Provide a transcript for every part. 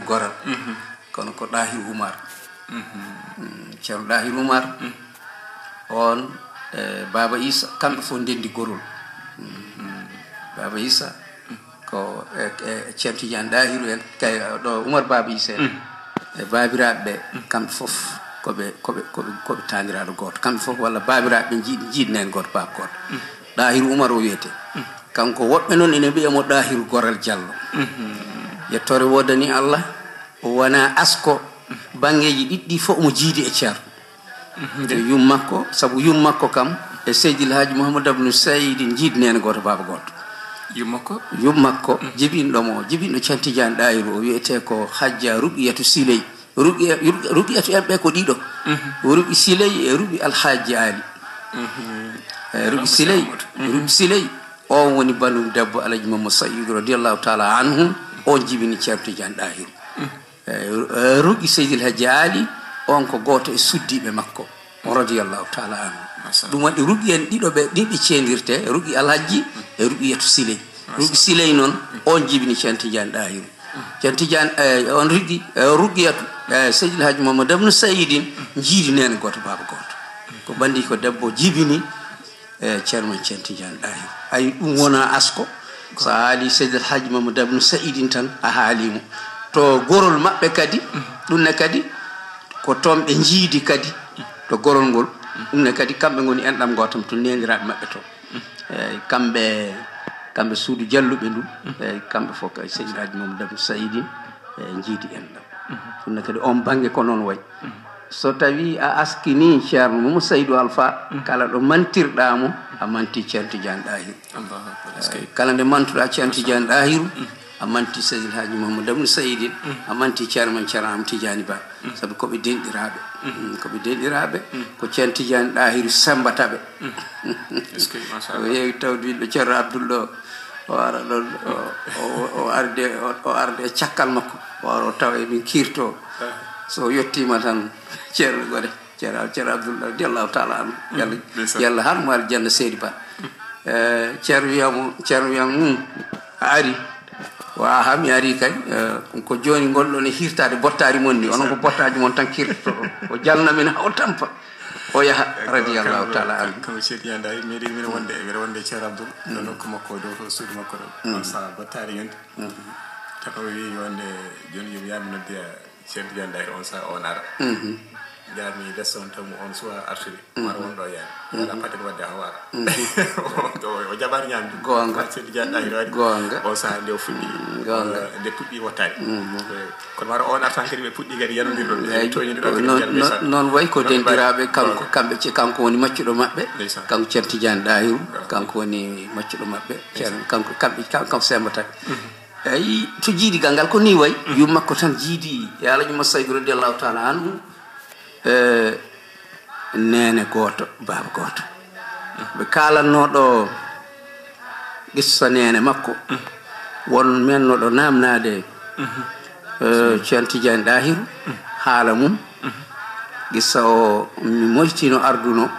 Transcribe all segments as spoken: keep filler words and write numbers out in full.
Goral. Kono ko Ɗahiru Umar. Mm, Ceerno Ɗahiru Umar, on, e Baaba Isa, kamɓe fof ndenndi gorol. Mm, Baaba Isa, ko e, e Ceerno Tijaan Ɗahiru en, kay ɗo Umar Baaba Isa en. E baabiraaɓe ɓe, kamɓe fof ko ɓe, ko ɓe, ko ɓe, ko ɓe taaniraaɗo gooto. Kamɓe fof walla baabiraaɓe ɓe njiiɗi, njiiɗi neen gooto, baaba gooto. Ɗahiru Umar o wiyetee. Kanko woɓɓe noon ene mbiya mo Ɗahiru Goral Jallo. Yettoore woodani Allah, o wonaa asko, banngeeji ɗiɗi ɗi fof omo jiidi e Ceerno. Ko yum makko, sabu yum makko kam e Seydil Haaji Mouhamadou Abdou Saïdi njiidi nene gooto, baaba gooto. Yum makko? Yum makko, jibinɗo mo, jibinɗo Ceerno Tijaan Ɗahiru, o wiyetee ko Hajja Ruqiyatu Siley. Ruqiya-, Ruqi-, Ruqiyatu en ɓe ko ɗiɗo. Ruqi Siley e Ruqi Alhaaji Ali. E Ruqi Siley, Ruqi Siley, on woni banum debbo Alaji Mamma Saïd radiyallahu taala anhu, on jibini Ceerno Tijaan Ɗahiru. E, e, Ruqi Seydil Hajji Ali, on ko gooto e suddiiɓe makko, radiyallahu taala anhu. Ɗum waɗi Ruqi en ɗiɗo ɓe, ɗiɗi ɓe ceendirte, Ruqi Alhajji e Ruqiyatu Siley. Ruqi Siley noon, on jibini Ceerno Tijaan Ɗahiru. Ceerno Tijaan, e, on Ruqi, e, Ruqiyatu, e, Seydil Hajji Mamadu Abnu Sayidin, njiidi nene gooto, baaba gooto. Ko ɓanndi ko debbo jibini, e, Ceerno men Ceerno Tijaan Ɗahiru. Ay, ɗum wona asko. So a haali Seydil Hajji Mamadu Abnu Sayidin tan, a haali mo. To gorol maɓɓe kadi, ɗum ne kadi, ko toon ɓe njiidi kadi, to gorol ngol. Ɗum ne kadi, kamɓe ngoni enɗam gooto, to neendiraaɓe maɓɓe to. Eeyi, kamɓe, kamɓe suudu jalluɓe ndu, eeyi, kamɓe fof kay Seydi Hajji Mamadou Abdou Saïdi, eeyi, njiidi enɗam. Ɗum ne kadi oon bannge ko noon wayi. So tawii a askinii Ceerno Mum Saydu Alfa, kala ɗo mantirɗaa mo, a mantii Ceerno Tijaan Ɗahiru. Allahu Akbar. Eeyi, kala nde mantuɗaa Ceerno Tijaan Ɗahiru, a mantii Seydi Hajji Mamadou Abdou Saïdi, a mantii Ceerno men Ceerno Ahmad Tijaani Ba. Sabu ko ɓe denɗiraaɓe. Mm, ko ɓe denɗiraaɓe, ko Ceerno Tijaani Ɗahiru semmbata ɓe. Est-ce que, machallah. Ko heewi tawde ɓiɗɗo Ceerno Abdul ɗo, o ara ɗon, o, o, o arde, o, o arde e cakkal makko, o ara o tawa emin kiirto. So o yettiima tan, Ceerno Gore, Ceerno, Ceerno Abdul radiyallahu taala anhu. Yalla, yalla har mo aljanna Seydi Ba. Eh, Ceerno wiya mo, Ceerno wiya mo, "Mm, a ari?" Wa, "Haa mi ari kay, eh, ko jooni ngol ɗon e hiirtaade bottaari mon ni, onon ko bottaaji mon tan kiirtoto." O jalna min haa o tampa, o yaha, radiyallahu taala anhu. Kanko Ceerno Tijaan Ɗahiru, mi ari, mino wonde, mino wonde Ceerno Abdul, ɗo nokku makko, dow to suudu makko ɗo. On saha bottaari yonti. Tan o wi wonde, "Jooni yo mi yaha mi noddoya Ceerno Tijaan Ɗahiru on saha on ara." Njaarmi lees on taw mo on suwa artude. Wara won ɗo yaani. Wala paten wadde a wara. O, o jaɓaani ñaamde. Goonga. Ceerno Tijaan Ɗahiru ari. Goonga. On saha nde o fuɗɗi. Goonga. Eh, nde puɗɗi wottaade. Eh, kono wara on artan kadi ɓe puɗɗi kadi yanondirɗon. Eeyi, toñondirɗon kadi noon, noon, noon wayi ko denɗiraaɓe, kanko, kamɓe ce-, kanko woni maccuɗo maɓɓe. Ndeysaan. Kanko Ceerno Tijaan Ɗahiru, kanko woni maccuɗo maɓɓe. Ceerno, kanko, kamɓe, kam, kam semmbata ɓe. Eyi, to jiidi gal ngal ko ni wayi. Yum makko tan jiidi, e Alaji Mo Saydu radiyallahu taala anhu, e neene gooto, baaba gooto. Ɓe kaalatnoo ɗo qissa neene makko, won menno ɗo naamnaade, e, Ceerno Tijaan Ɗahiru, haala mum. Qissa o mi moytino arduno,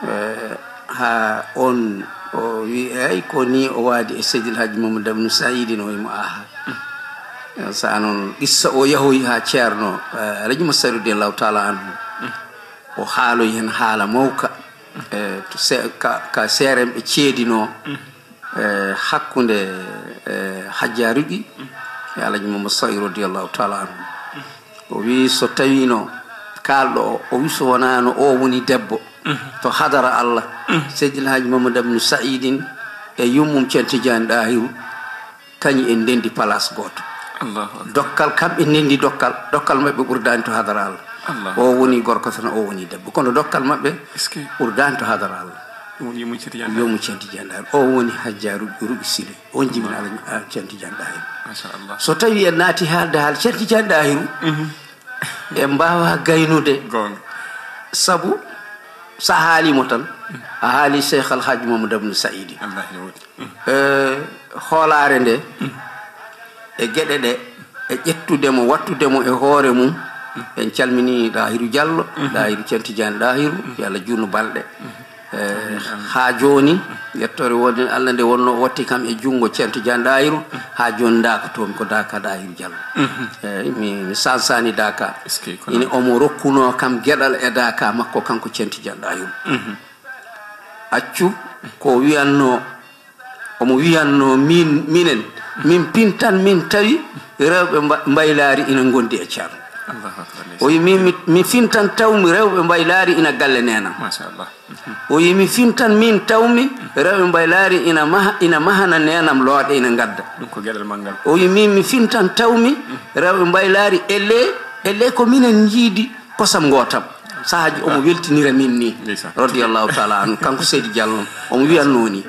eh, haa on o wi, "Eey, ko ni o waadi e Seydil Hajji Mamadou Abdou Saïdi?" No wiyi mo, "Aha." Eh, sa noon, qissa o yahoyi haa Ceerno, eh, Alaji Mo Saydu radiyallahu taala anhu. O haaloyi heen haala mawka, eh, to se-, ka, ka seerenɓe ceedinoo. Eh, hakkunde, eh, Hajja Ruqi e Alaji Mamadou Saïd radiyallahu taala anhu. O wi so tawiino kaalɗo o, o wi so wonaano o woni debbo to hadara Allah, Seydil Haaji Mamadou Abdou Saïdin e yummum Ceerno Tijaani Ɗaahiru, kañi en ndenndi place gooto. Allahu Akbar. Dokkal, kamɓe ndenndi dokkal, dokkal maɓɓe ɓurdaani to hadara Allah. Allahu Akbar. O woni gorko tan, o woni debbo. Kono dokkal maɓɓe ɓurdaani to hadara Allah. Ɗum woni yummum Ceerno Tijaani Ɗaahiru. Yummum Ceerno Tijaani Ɗaahiru. O woni Hajja Ruqi, Ruqi Sile. On jibini Alaji, ah, Ceerno Tijaani Ɗaahiru. Machallah. So tawi en naati haalde haala Ceerno Tijaani Ɗaahiru, en mbaawaa gaynude. Goonga. Sabu, so a haalii mo tan, a haalii Cheikh Al Hadj Mamadou Abdou Saïdi. Wallaahi, no woodi. Eh, hoolaare nde, e geɗe ɗe, e ƴettude mo, wattude mo e hoore mum, en calminii Ɗaahiru Jallo, Ɗaahiru Ceerno Tijaani Ɗaahiru, yo Allah juutnu balɗe. Haa jooni, yettoore wonde Allah nde wonno o watti kam e junngo Ceerno Tijaan Ɗaahiru, haa jooni ndaakotoomi ko Daaka Ɗaahiru Jallo. Eeyi, mi, mi sansani Daaka. Ine omo rokkunoo kam geɗal e Daaka makko, kanko Ceerno Tijaan Ɗaahiru. Accu ko wiyannoo, omo wiyannoo min, minen, min pintan, min tawi rewɓe mba-, mbaylaari ina ngondi e Ceerno. O wi min, mi, mi fintan tawmi rewɓe mbaylaari ina galle neenam. O wi mi fintan min tawmi rewɓe mbaylaari ina maha, ina mahana neenam looɗe ina ngadda. Ɗum ko geɗal manngal. O wi min mi fintan tawmi rewɓe mbaylaari elle, elle ko minen njiidi kosam ngootam. Sahaaji omo weltinira min ni. Radiyallahu taala anhu, kanko Seydi Diallo omo wiyannoo ni.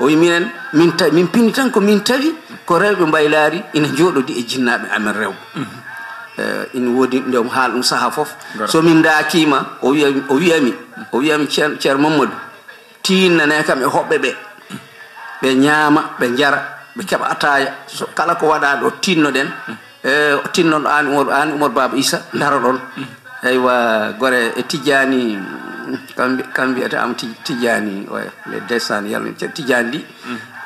O wi minen, min ta-, min pinni tan ko min tawi ko rewɓe mbaylaari ina njooɗodi e jinnaaɓe amen rewɓe. Eh, ina woodi nde omo haala ɗum sahaa fof. So min ndaakiima, o wiya, o wiyami, o wiyami, "Ceer-, Ceerno Mamadou, tiinnanee kam e hoɓɓe ɓe. Ɓe ñaama, ɓe njara, ɓe keɓa ataaya. So kala ko waɗaa ɗo, tiinnoɗen." Eh, o tinnoɗo aan Umar, aan Umar Baaba Issa, ndaroɗon. Eywa, gore e Tijjaani, kam mbi-, kam mbiyata am Tij-, Tijjaani, oya, le ndeysaan, yalla Tijjaani ɗi.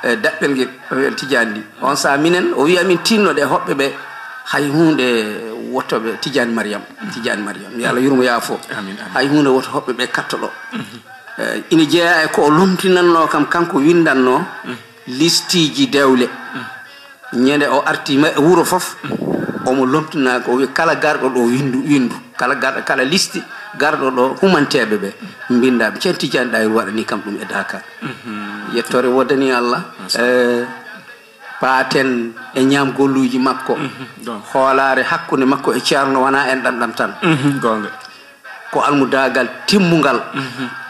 Eh, daɓɓel ngel, ɗo wiyen Tijjaani ɗi. On sahaa minen, o wiya min tinnoɗe hoɓɓe ɓe, hay huunde woto ɓe Tijjaani Mariyam, Tijjaani Mariyam. Yo Allah yurmo yaafo. Hay huunde woto hoɓɓe ɓe katto ɗo. Eh, ina jeyaa e ko o lomtinannoo kam, kanko winndannoo listiiji dewle. Ñande o arti ma-, wuro fof, omo lomtina ko o wi kala garɗo ɗo winndu, winndu. Kala garɗo, kala listi garɗo ɗo humanteeɓe ɓe, mbinnda ɓe. Ceerno Tijjaani Ɗaahiru waɗani kam ɗum e Daaka. Yettoore woodani Allah. Eh, paaten e ñaamgolluuji makko. Hoolaare hakkunde makko e Ceerno wonaa enɗam ɗam tan. Goonga. Ko almudaagal timmungal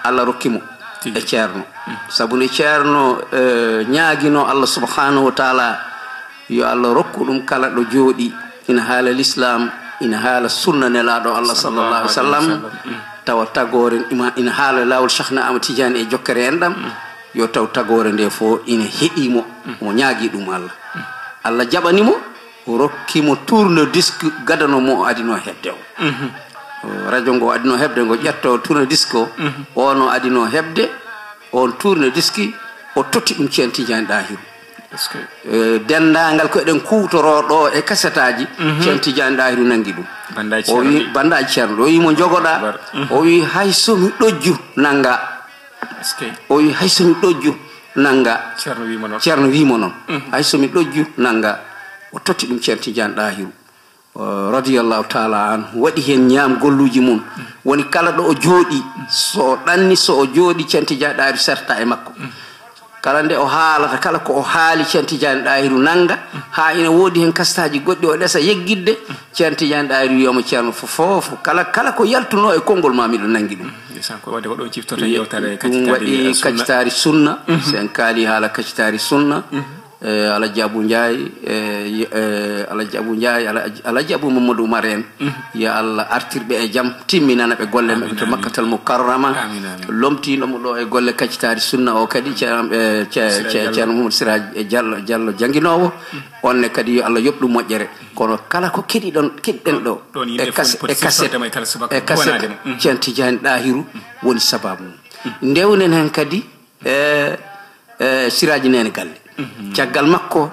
Allah rokki mo e Ceerno. Sabu nde Ceerno, eh, ñaaginoo Allah subhanahu wa taala yo Allah rokku ɗum kala ɗo jooɗi, ina haala lislaam, ina haala sunna Nelaaɗo Allah sallallahu alaihi wasallam, tawa tagoore ima ina haala laawol Cheikhna Ahmad Tidiane e jokkere enɗam, yo taw tagoore nde fof ina heɗii mo, mo ñaagii ɗum Allah. Allah jaɓani mo, rokki mo tourne disque gadano mo o adino heɓde o. O radio ngo o adino heɓde ngo, ƴetto tourne disque o, o no adino heɓde on tourne disque, o totti ɗum Ceerno Tidiane Ɗaahiru. Eh, denndaangal ko eɗen kuwtoroo ɗo e kasetaaji, Ceerno Tidiane Ɗaahiru nanngi ɗum. O wi, "Bannda Ceerno, o wi mo njogoɗaa?" O wi, "Hay so mi ɗojju nannga." O wi, "Hay so mi ɗojju nannga." Ceerno wi mo noon. Ceerno wi mo noon. "Hay so mi ɗojju nannga." O totti ɗum Ceerno Tidiane Ɗaahiru. O, radiyallahu taala anhu, waɗi heen ñaamgolluuji mum. Woni kala ɗo o jooɗi, so o ɗanni, so o jooɗi, Ceerno Tidiane Ɗaahiru serta e makko. Kala nde o haalata, kala ko o haali, Ceerno Tidiane Ɗaahiru nannga, haa ina woodi heen kasitaaji goɗɗi o ɗesa yeggitde, Ceerno Tidiane Ɗaahiru wiyamo, "Ceerno, fof, fof, kala, kala ko yaltunoo e konngol ma, miɗo nanngi ɗum." Ndeysaan, ko waɗde ko ɗo ciftoto yewtere ɗum kacitaari waɗi sunna. Kacitaari sunna. So en kaali haala kacitaari sunna, eh, Alhaji Abou Ndiaye, eh, y-, eh, Alhaji Abou Ndiaye, Alhaji, Alhaji Abou Mamadou Oumar en, yo Allah artir ɓe e jam, timminana ɓe golle maɓɓe to Makkatal Mukarrama. Lomtiiɗo mo ɗo e golle kacitaari sunna o kadi, Ceerno, eh, Ce-, Ce-, Ceerno Mamadou Siraji, eh, Diallo, Diallo jannginoowo. On ne kadi yo Allah yoɓ ɗum moƴƴere. Kono kala ko keɗiɗon, keɗiɗen ɗo, e kas-, e kaset, e kaset, Ceerno Tidiane Ɗaahiru woni sababu mum. Ndewnen heen kadi e, e Siraaji Neene Galle. Caggal makko,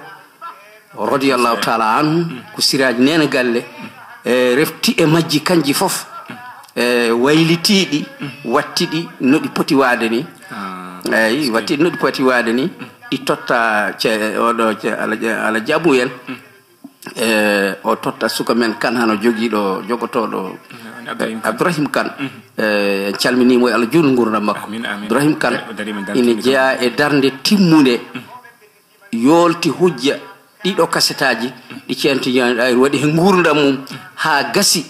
radiyallahu taala anhu, ko Siraaji Neene Galle, e refti e majji kanji fof, e waylitiiɗi, wattiɗi no ɗi poti waade ni. Eyi, wattiɗi no ɗi poti waade ni, ɗi totta ce-, oɗo ce-, Ala-, Alhaji Abou en. E, o totta suka men kan hano jogiiɗo, jogotooɗo, Abdourahim Kane. E, en calminiimo, yo Allah juutnu nguurndam makko. Amin, amin. Abdourahim Kane ina jeyaa e darnde timmunde, yoolti hujja ɗiɗo kasetaaji ɗi Ceerno Tidiane Ɗaahiru waɗi he nguurndam mum haa gasi.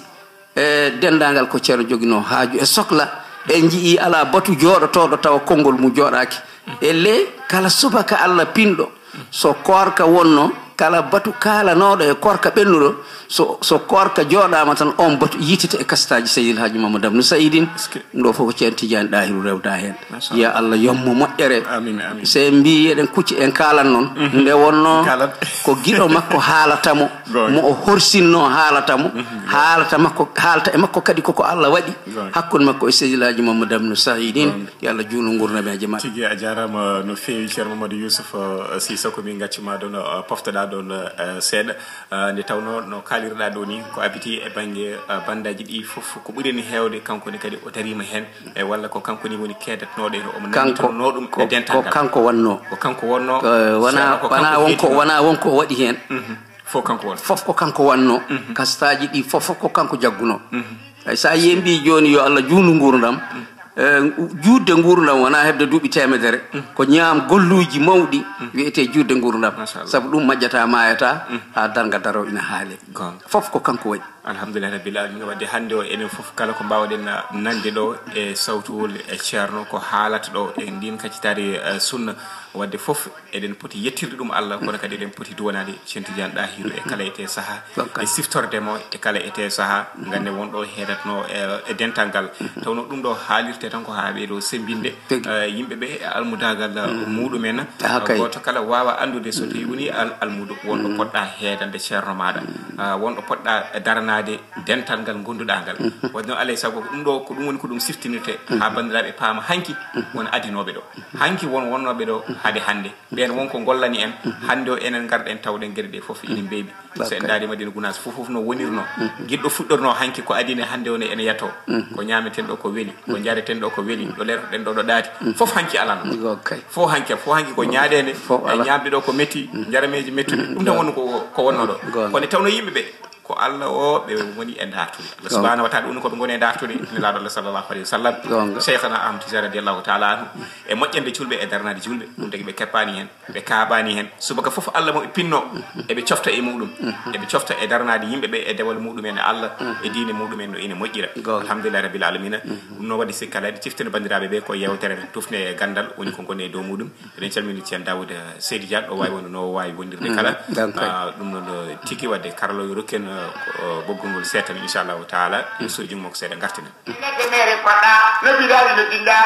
E, denndaangal ko Ceerno joginoo haaju e sokla, en njiyii alaa batu jooɗotooɗo tawa konngol mum jooɗaaki. E le kala subaka Allah pinɗo, so koorka wonno, Kala batu kaalanooɗo e koorka ɓennuɗo, so, so koorka jooɗaama tan, oon batu yiytete e kastaaji Seydil Haaji Mamadou Abdou Saïdine. Ɗum ɗo fof ko Ceerno Tidiane Ɗahiru rewda heen. Yo Allah yommo moƴƴere. Amin, amin. So en mbii eɗen kucci en kaalan noon, nde wonnoo ko giɗo makko haalata mo, mo o horsinnoo haalata mo, haalata makko, haalta e makko kadi koko Allah waɗi hakkunde makko e Seydil Haaji Mamadou Abdou Saïdine. Yo Allah juutnu nguurndam e jamaat. Tigi a jaaraama no feewi, Ceerno Mamadou Youssouf, eh, Sissoko, min ngaccu ma ɗoon, eh, poftoɗaa ɗoon, eh, seeɗa. Eh, nde tawnoo no kaalirɗaa ɗoo nii, ko abiti e bannge, eh, banndaji ɗi fof, ko ɓuri heen heewde, kanko ne kadi o dariima heen, e walla ko kanko nii woni keedatnooɗo heen, omo Kanko, nangitornoo ɗum e ko, ko dental ngal. Kanko wonnoo. Ko kanko wonnoo. Eh, wonaa, Ceerno ko wonaa kanko won ko, yeetinoo. Wonaa won ko waɗi heen. Mhm. Fof kanko wonnoo. Fof ko kanko wonnoo. Mhm. Kastaaji ɗi fof, fof ko kanko jaggunoo. Mhm. Eyi, so a yiyii mbii jooni yo Allah juutnu nguurndam, eh, juutde nguurndam wonaa heɓde duuɓi teemedere, ko ñaam golluuji mawɗi wiyetee juutde nguurndam. Machallah. Sabu ɗum majjataa maayataa haa darnga daroo ina haalee. Goonga. Fof ko kanko waɗi. Alhamdulillahi Rabbil Alamina. Waɗde hannde o, enen fof kala ko mbaawɗen, ah, nande ɗo e sawtuwol e Ceerno, ko haalata ɗo e ndiin kaccitaari, eh, sunna. Waɗde fof eɗen poti yettirde ɗum Allah, kono kadi eɗen poti duwanaade Ceerno Tidiane Ɗahiru e kala etee sahaa, Ɗon kadi. E siftorde mo e kala etee sahaa. Ngannde won ɗo heedatnoo e, e dental ngal. Tawno ɗum ɗo haalirte tan ko haa ɓeydo semmbinde, Tigi. Eh, yimɓe ɓe e almudaagal, eh, muɗumen. Ah, kay. Gooto kala waawa anndude so tawi woni al-, almudo wonɗo poɗɗa heedande Ceerno maaɗa. Ah, wonɗo poɗɗa daranaade dental ngal gonduɗaa ngal. Waɗde noon, alaa e sago ko ɗum ɗo, ko ɗum woni ko ɗum siftinirte haa banndiraaɓe paama hanki won adinooɓe ɗo. Hanki won wonnooɓe ɗo hade hannde. Ɓeen won ko ngollani en. Hannde o enen ngarɗen tawɗen geɗe ɗe fof ina mbeeɓi. So en ndaari Madina Gunaas fof, fof no wonirnoo. Giɗɗo fuɗɗornoo hanki ko adii ne, hannde o ne ene yatoo. Ko ñaameten ɗo ko weli, ko njareten ɗo ko weli, ɗo leroɗen ɗo ɗo ɗaati. Fof hanki alano. Ɗigo kay. Fof hanki, fof hanki ko ñaaɗeende, Fof e ala. Ñaamde ɗo ko metti, njarameeji mettuɗi. Ɗum tan woni ko, ko wonnoo ɗo. Goonga. Kono tawno yimɓe ɓe, ko Allah o ɓe woni e dartude. Allah Goonga. Subhanahu wa taala, ɗum ko ɓe ngoni e dartude. Nelaaɗo Allah sallallahu alayhi wa sallam. Goonga. Cheikhana Ahmad Tijani radiyallahu taala anhu. E moƴƴande julɓe, e darnaade julɓe. Ɗum tagi ɓe keppaani heen. Ɓe kaabaani heen. Subaka fof Allah mo ɓe pinnoo, eɓe cofta e muɗum. Eɓe cofta e daranaade yimɓe ɓe e dewal muɗumen e Allah, e diine muɗumen no ina moƴƴira. Goonga. Alhamdulillahi Rabbil Alamina. Ɗum noon waɗi sikka alaa, eɗen ciftina banndiraaɓe ɓe ko yeewtere men tufne e ganndal, woni ko ngonɗen e dow muɗum. Eɗen calmini Ceerno Daawuda Seydi Dia, ɗo waawi wonde no waawi wondirde kala. Ɗon kay. Ah, ɗum noon, eh, tigi waɗde karaloowo yo rokku en, eh, ko, eh, ɓoggol ngol seeɗa tan, inchallahu taala. Yo so junngo makko seeɗa ngartinen. Neɗɗo mere paɗa, no bilaali no dinda.